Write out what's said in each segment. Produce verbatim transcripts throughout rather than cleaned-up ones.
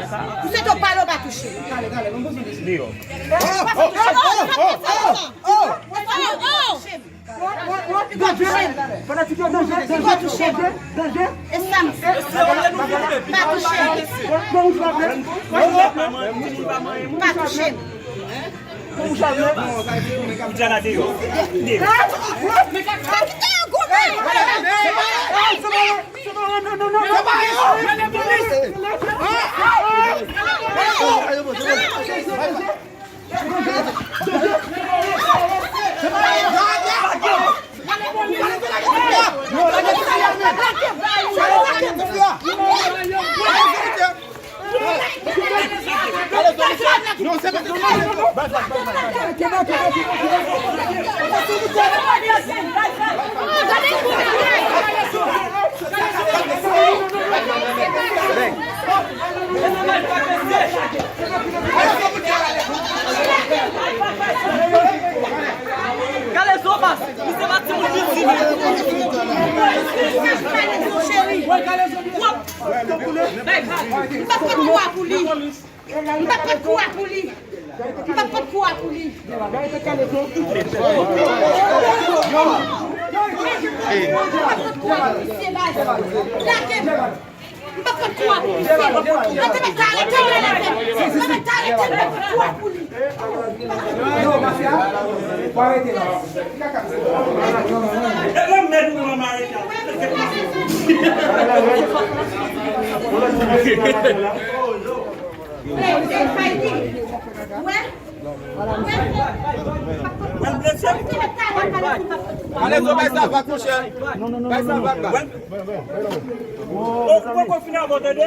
M swete w pale, w pa touche m. Deyò. W pa fè touche m. W pa fè touche m. W pa touche m. Danje! Fanatik yo, danje, danje, danje, danje. E sa m di. Pa touche m. Bon, bon, bon, bon. Pa touche m. Ou dja la deyò. Deyò. Gade Zobas, misye pa timoun piti menm. M pa pot kou a pou li. M pa pot kou a pou li. M pa pot kou a pou li. M pa pot kou a pou misye baz. Lage m. M pa pot kou a pou misye. Mwen te mèt arete l, mwen leve. Mwen mèt arete l, mwen pa pot kou a pou li. E lè mèt ou mwen arete. Ale, zo, bay sa vag, monchè. Bay sa vag la. Ou poko fin avè w, tande?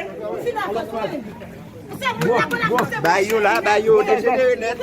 Bay yo la, bay yo, dejenere nèt.